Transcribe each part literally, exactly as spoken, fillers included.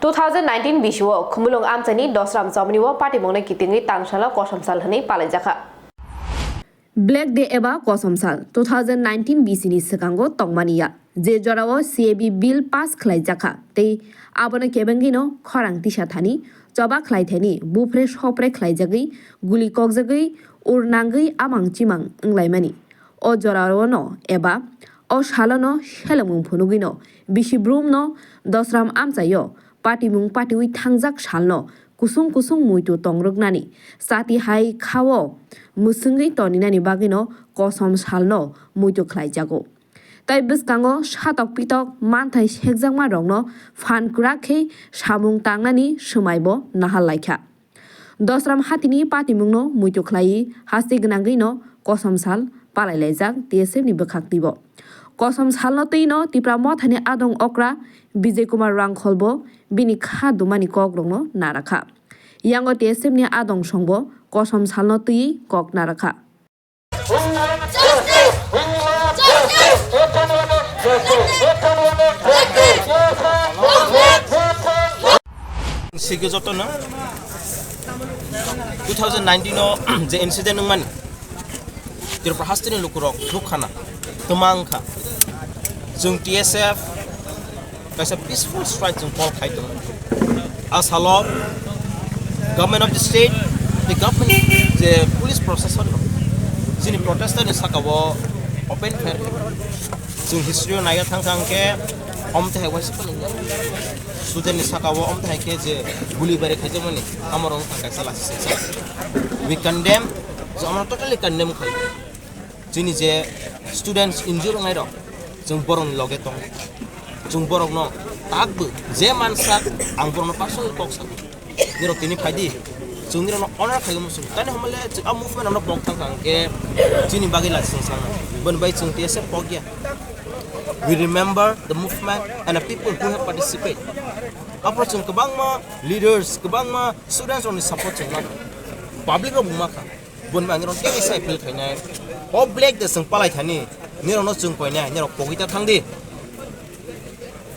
Two thousand nineteen bisio Khumulwng amchaini Dosram chomni o patimungno kitingwi tangsalo kosom sal hwnwi palaijakha. Black Day eba kosom sal two thousand nineteen bisini swkango tongmani ya, je jorao C A B bill pass khlaijakha tei abono kebengwino khorang tisa thani, choba khlai thani, bupre sopre khlaijagwi, guli kokjagwi, ur nangwi amang chimang wnglaimani. O jorao no eba o salo no selengmung phunugwi no bisi brum no Dosram amchai o patimung patiwi thangjak salno kusung kusung muitu tongrwknani, chati hai khao mwswngwi toninani bagwino kosom salno muitu khlaijago. Tai bwskango satok pitok manthai sekjakma rokno phan kwrak khe samung tangnani swmaibo nahal laikha. Dosram hatini patimungno muitu khlaiwi haste gwnangwino kosom sal palailaijak T S F ni bwkhak twibo. Kosom salno twino Tipra Mothani adong okra Bijay Kumar Rangkhol bo bini kha dumani kokrokno narakha. Yango T S F ni adong songbo kosom salno twiwi kok narakha. Sikhe jotono two thousand nineteen o je incident wngmani, Tripura hasteni lukurok nukhana, twma wngkha. Chwng T S F kaisa peaceful strike chwng call khai tongo. A salo government of the state, the government, je police proshashan rok chini protester ni saka o open fire khai. Chwng history o naiya thang thang khe, om tei hai waisa student ni saka o om tei hai khe je guli bari khaijakmani, amo rok wngkha kaisa lachi sengsa. We condemn, je amo totally condemn khai. Chini je students injure wngnai rok, chwng borokni loge tongo. Chwng borokno takbo je mansak, ang borokno personally kok sago. Nirok tini phaidi, chwng nirokno honor khaigwi muchung. Tani hwnmale chwng a movement rokno bok thang thang khe chini bagwi lachi sengsa wngnai. Boni bai chwng T S F pokya. We remember the movement and the people who have participated. Aphuru chwng kwbangma leaders, kwbangma students rokni support chwng mano. Public rok bo ma kha. Boni bagwi rok tei sa appeal khainai. O Black Day chwng palai thani, nirokno chwng koinai, nirok pogwi ta thang di.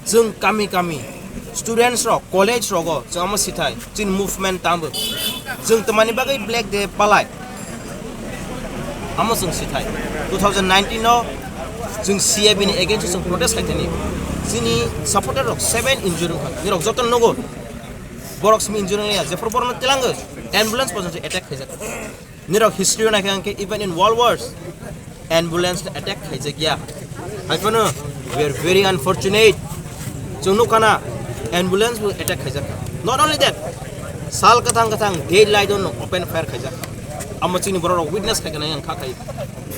Chwng kami kami, students rok, college rogo chwng amo sithai, chini movement tambo. Chwng twmani bagwi Black Day palai? Amo chwng sithai. Two thousand nineteen o chwng C A B ni against o chwng protest khai thani. Chini supporter rok seven injury wngkha. Nirok joto nugo. Borok simi injury wngya, jephru borokno tilango, ambulance porjonto attack khaijak. Nirok history o naikha hwnkhe, even in World Wars, ambulance no attack khaijakya. Haiphano, we are very unfortunate. Chwng nukhana, ambulance bo attack khaijakha. Not only that, sal kwthang kwthang gate light no open fire khaijakha. Amo chini borok rok witness khaikha, nai ang kha khai.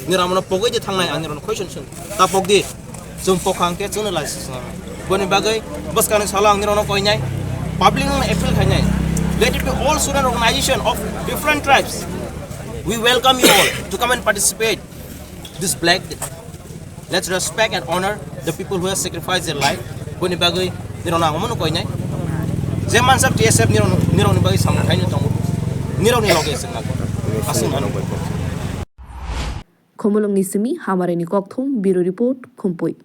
Nirok amo no pogwi de thangnai, ang nirok no question swng. Ta pok di. Chwng pokha hwnkhe chwngno laisisnai. Boni bagwi bwskangni salo ang nirokno koinai, public no appeal khainai. Let it be all student organization of different tribes. We welcome you all to come and participate this Black Day. Let's respect and honor the people who have sacrificed their life. Boni bagwi nirokno ang omono koinai. Je mansak T S F nirokno, nirokni bagwi samung khaino tongo. Nirokni loge chwng nago. Aswk nano. Khumulwngni simi Hamarini kokthum, Bureau Report, Khumpui.